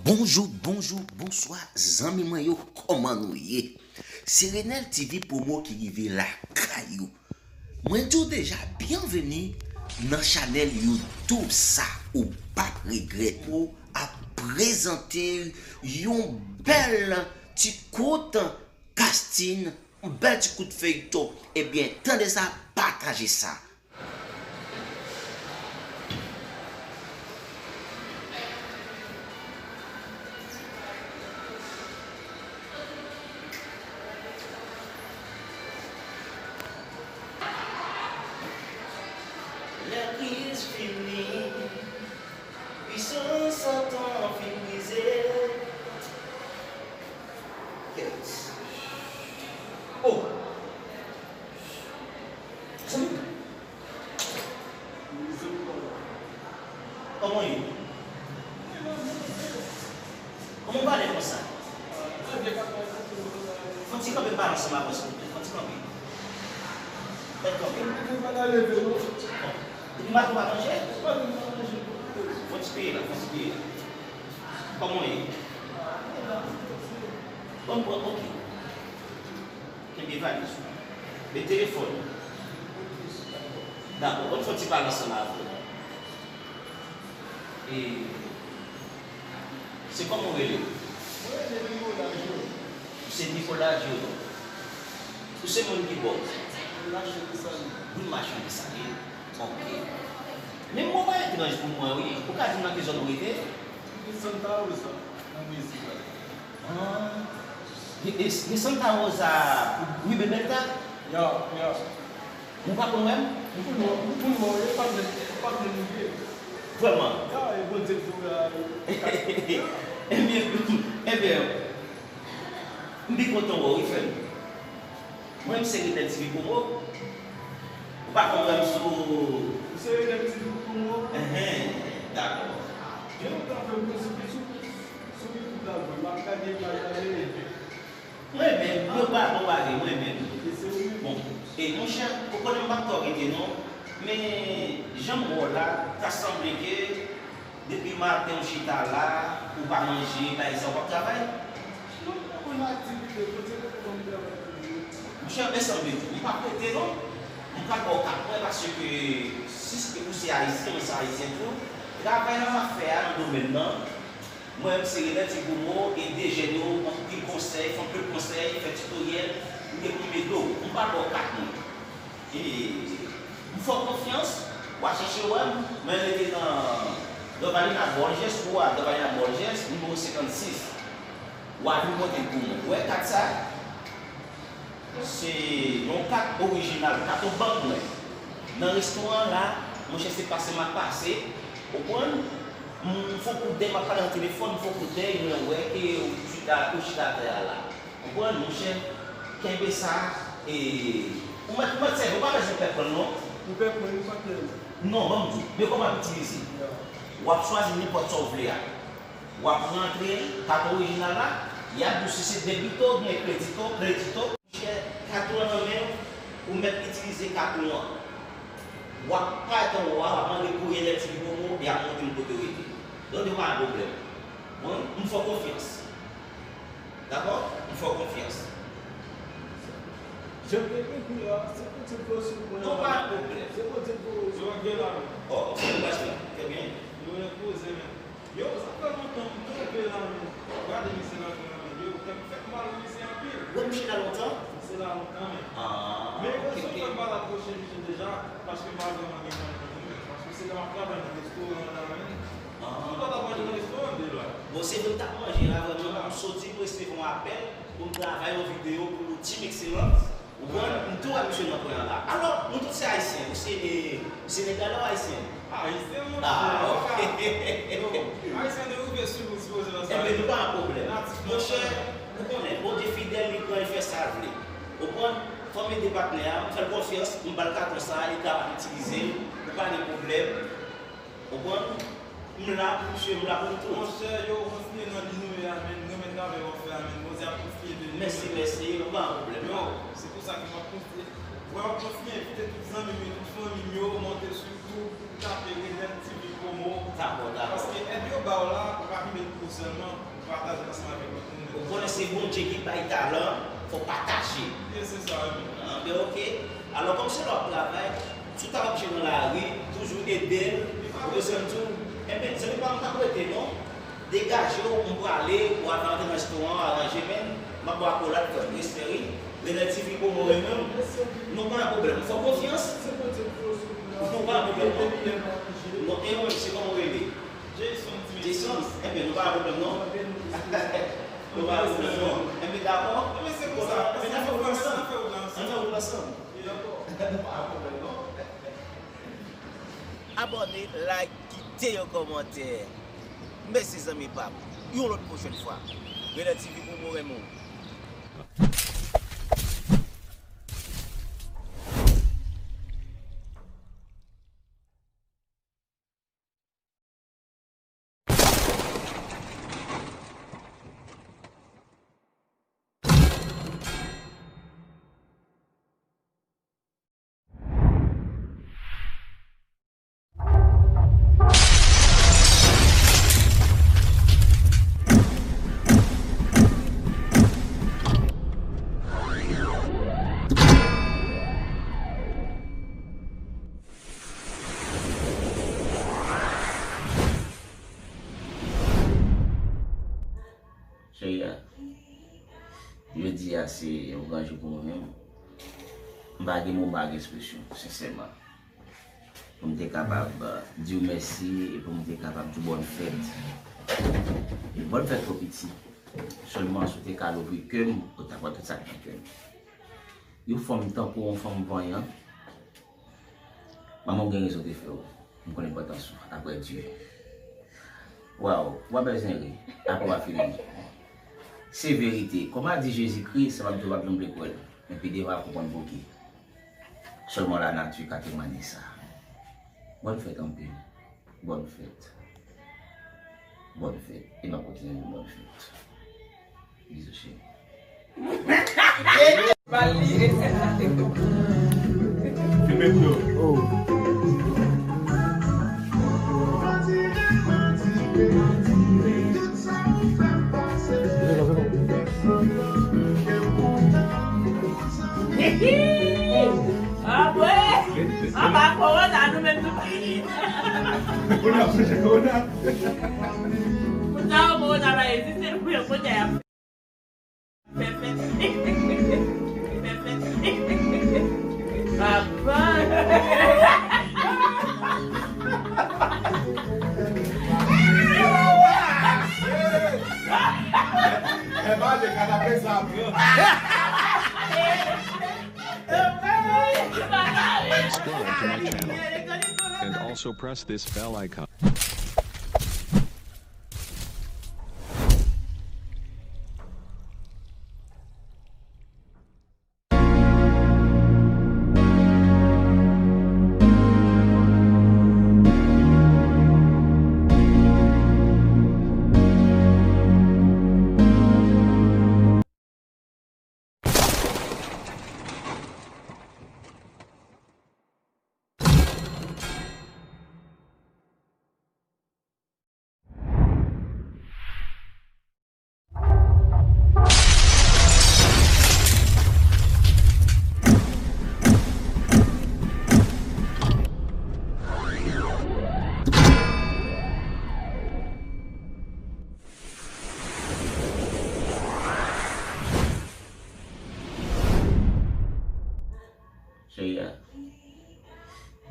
Bonjou, bonjou, bonswa, zanmi mwen yo, kòman nou ye? Se Renel T V Promo ki rive lakay ou. Mwen di w deja, byenveni nan chanèl YouTube sa, ou p ap regrèt. Promo ap prezante yon bèl ti kout kastin, yon bèl ti kout feyton. Ebyen, tande sa, pataje sa. Lakriz fini, pwisans Satan fin brize. Kèt. Oh! Zanmi m. Kòman w ye? Kòman w pale konsa? Fè yon ti kanpe m pale ansanm avè w, silvouplè. Fè yon ti kanpe. Fè yon ti kanpe. Bon. Depi maten w pa manje? Fè yon ti peye la, fè yon ti peye la. Kòman w ye? Bon, bon, ok. Kenbe valiz ou. Men telefòn ou. Dakò, ban m fè yon ti pale ansanm avè w. E, se kòman w rele w? Mwen rele Nicolas Junior. Ou se Nicolas Junior. Ou se moun ki bò? Mwen machann Desalin. Ou machann Desalin? Ok. Men mo pa etranj pou mwen, wi. Ou ka di m nan ki zòn ou rete? Mwen rete Santa Rosa, nan Brezil la. Ah. E, e, e Santa Rosa, Rue Bebelta? Ya, ya. Ou pa konn wè m? Ou konn wè, ou konn wè, e pa vle, e pa vle nou vle. Vrèman? Ya, e Bondye k voye a. Ebyen, ebyen, m byen kontan wè w, wi, frè m. Mwen, m se Renel T V Promo. Ou pa konn wè m sou. Ou se Renel T V Promo? Enhen, dakò. Gen lontan frè m te sou, sou, sou YouTube la, m ap gade, m ap gade. Mwen menm, mwen pa bon bagay, mwen menm. Bon, e monchè, ou konnen m pa t twò rete non, men jan m wè w la, ta sanble ke depi maten ou chita la, ou pa manje, bagay sa, ou p ap travay? Non, mwen konn aktivite, kote pou mwen travay toujou. Monchè, men sanble tou, m p ap rete non. M pral ba w kat pwen paske si se ou se ayisyen, mwen se ayisyen tou. Travay la m ap fè a nan domèn nan, mwen menm se Renel Ti Gwomo, ede jèn yo, anpil konsèy, fè anpil konsèy, fè titoryèl, m gen pou m ede w. M pral ba w kat mwen. E, m fè w konfyans, w a chèche wè m, mwen rete nan Dovalina Borges, ou a Dovalina Borges, nimewo senkannsis. W a vin pote l pou mwen. Ou wè kat sa? Se yon kat orijinal, kat yon bank mwen. Nan restoran la, monchè, se pase m ap pase, ou konprann? M fè yon kout dèy, m ap pale nan telefòn, m fè yon kout dèy, mwen wè ke ou chita, ou chita atè a la. Ou konprann, monchè? Kenbe sa, e, ou mèt, ou mèt sèvi, ou pa bezwen pè pran l non. Ou pè pran, ou pa pè. Non, ban m di w, men kòman w ap itilize. Ya. W ap chwazi nenpòt sa w vle a. W ap rantre kat orijinal la, y ap di w si se debito oubyen kredito, kredito. Monchè, kat ou an nan men w, ou mèt itilize kat ou an. W ap parèt anwo a, w ap mande pou Renel Ti Gwomo, y ap montre w kote w rete. Tande, pa gen pwoblèm. Mwen, m fè w konfyans. Dakò? M fè w konfyans. Jan m te ekri a, se Bondye k voye sou mwen. Non, pa gen pwoblèm. Se Bondye k voye sou mwen. Yo gen la. Oh, ok, m pa chita. Trè byen. Yo repoze, men. Yo, sa fè lontan m twonpe la, men. Gade misye nan gran men. Yo, tèt fèt mal, misye anpil. Ou wè misye la lontan? Misye la lontan, men. Ah, men ok, ok. Rezon fè m pa t apwoche misye deja, paske m pa vrèman gen mwayen pou mwen, paske se lè m ap travay nan restoran an la, men. Ah, tout lòt ap manje nan restoran de la. Bon, se vre m t ap manje la, vrèman, m soti pou resevwa yon apèl, pou m travay yon videyo pou nou, Team Excellence. Ou konprann? M tou wè misye nan kwen an la. Alò, nou tout se ayisyen. Ou se, e, senegalè ou ayisyen? Ayisyen, monchè. Ah, ok. Yo, ayisyen te rive sou nou, sipoze nan sa. Enben, nou pa gen pwoblèm. Monchè, ou konnen, Bondye fidèl, li pran, li fè sa l vle. Ou konprann? Fò m ede patnè a, m fè l konfyans, m ba l katon sa, li kapab itilize l, ou pa gen pwoblèm. Ou konprann? M la pou misye, m la pou nou tout. Monchè, yo, kontinye nan liy nou ye a, men, m renmen travay w ap fè a, men, Bondye ap kontinye beni nou. Mèsi, mèsi, nou pa gen pwoblèm. Yo, se pou sa ke m ap kontinye, vrèman, m ap kontinye envite tout zanmi m yo, tout fanmi m yo, monte sou YouTube, tape Renel T V Promo. Dakò, dakò. Paske èd yo ba w la, ou pa kenbe l pou ou sèlman, ou pataje l ansanm avèk lòt moun. Ou konnen se Bondye ki bay talan, fò w pataje. Ye, se sa, wi. Anben, ok. Alò, kòm se la w ap travay, si w ta wè misye nan lari, toujou ede l. Ou bezwen m di w, enben, zanmi pa m p ap rete non. Degaje w, m prale, ou al antre nan restoran, aranje, men, m ap ba w akolad, frè m, respè, wi. Renel T V Promo, wi, menm, nou pa gen pwoblèm, fè w konfyans. Nou pa gen pwoblèm, non. Non, e ou menm, se kòman w rele? Jason, enben, nou pa gen pwoblèm, non. Nou pa gen pwoblèm, non. Enben, dakò. Enben, se konsa. Enben, n a fè wout ansanm. N a fè wout ansanm. Nou pa gen pwoblèm, non. Abòne, like, kite yon kòmantè. Mèsi zanmi pa m. Yon lòt pwochèn fwa. Renel T V Promo renmen w. Cheri a, jodi a se yon gran jou pou mwen menm. M pa gen mo, m pa gen ekspresyon, sensèman. Pou m te kapab, euh, di w mèsi e pou m te kapab di w bòn fèt. E bòn fèt twò piti. Sèlman si w te ka louvri kè m, ou t ap wè tout sa k nan kè m. Yon fanm tankou w, yon fanm vanyan, manman w gen rezon te fè w. M konn enpòtans ou, aprè Dye. Waw, w pa bezwen ri, aprè w a fini. Se verite. Kòm a di Jezikri, sa p ap di w p ap janm vle kwè l. Men pi devan w ap konprann poukisa. Sèlman lanati ka temwanye sa. Bòn fèt anpil. Bòn fèt. Bòn fèt. E n ap kontinye di bòn fèt. Bizou cheri. Filme pou yo. Oh. Apre, anba kowona, nou menm nou pa. Kowona, kowona. Pou sa, kowona pa egziste, nou pran kote a. Papa. Subscribe to my channel and also press this bell icon. Cheri a,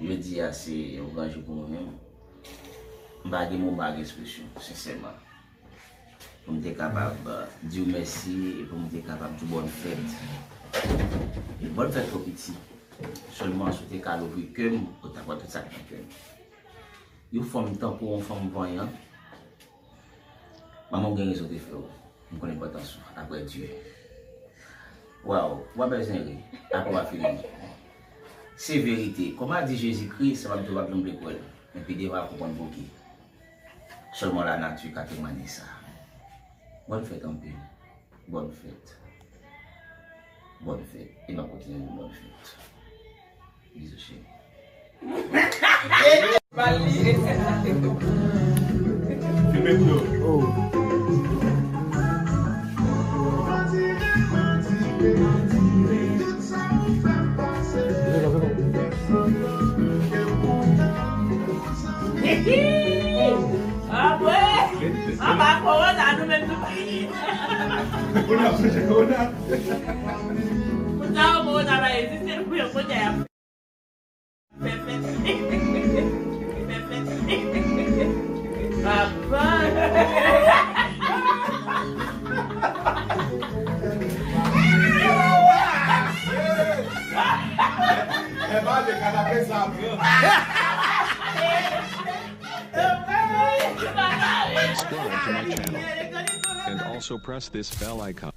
jodi a se yon gran jou pou mwen menm. M pa gen mo, m pa gen ekspresyon, sensèman. Pou m te kapab, euh, di w mèsi e pou m te kapab di w bòn fèt. E bòn fèt twò piti. Sèlman si w te ka louvri kè m, ou t ap wè tout sa k nan kè m. Yon fanm tankou w, yon fanm vanyan, manman w gen rezon te fè w. M konn enpòtans ou, aprè Dye. Waw, w pa bezwen ri, aprè w a fini. Se verite. Kòm a di Jezikri, sa p ap di w p ap janm vle kwè l. Men pi devan w ap konprann poukisa. Sèlman lanati ka temwanye sa. Bòn fèt anpil. Bòn fèt. Bòn fèt. E n ap kontinye di bòn fèt. Bizou cheri. Filme pou yo. Oh. Apre, anba Pou n ap sonje Ronald. Pou sa, Ronald pa egziste, pou yon kote a. Fè fèt. Fè fèt. Papa. Epa, de kanapé sa pran. Subscribe to my channel and also press this bell icon.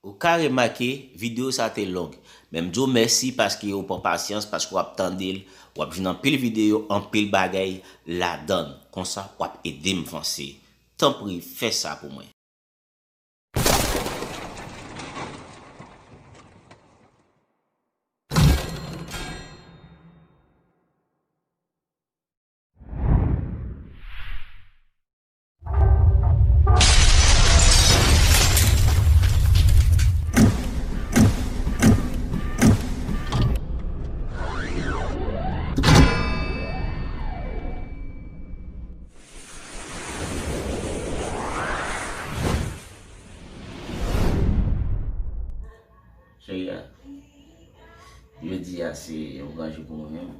Ou ka remake, videyo sa te long, men m di w mèsi paske ou pran pasyans, paske w ap tande l, w ap jwenn anpil videyo, anpil bagay ladan l. Konsa, w ap ede m vanse. Tanpri, fè sa pou mwen. Cheri a, jodi a se yon gran jou pou mwen menm.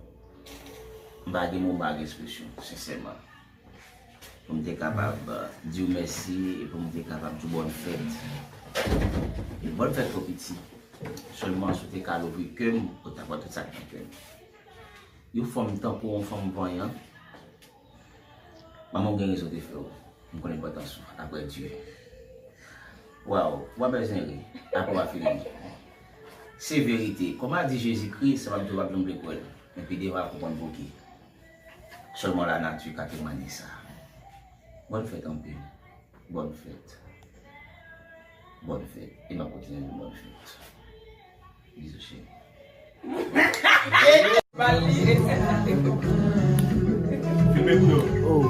M pa gen mo, m pa gen ekspresyon, sensèman. Pou m te kapab, euh, di w mèsi e pou m te kapab di w bòn fèt. E bòn fèt tou piti. Sèlman si w te ka louvri kè m, ou t ap wè tout sa k nan kè m. Yon fanm tankou w, yon fanm vanyan, manman w gen rezon te fè w. M konn enpòtans ou, apre Dye. Waw, w pa bezwen ri, apre w a fini. Se verite. Kòm a di Jezikri, sa w ap di w p ap janm vle kwè l. Men pi devan w ap konprann pouki. Sèlman lanati ka temwanye sa. Bòn fèt anpil. Bòn fèt. Bòn fèt. E m ap kontinye di w bòn fèt. Bizou cheri. Filme pou yo. Oh.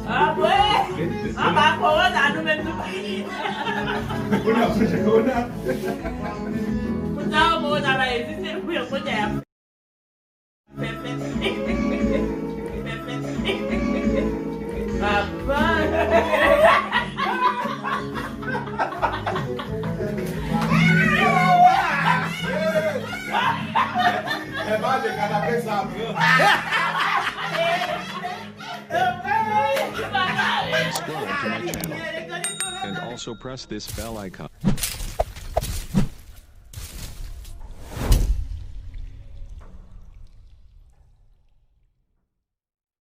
Apre, anba kowona, nou menm nou pa gen. Pou n ap sonje kowona. Pou sa, kowona pa egziste, pou yo kote a. Papa. Epa, de kanapé sa pran. Subscribe to my channel and also press this bell icon.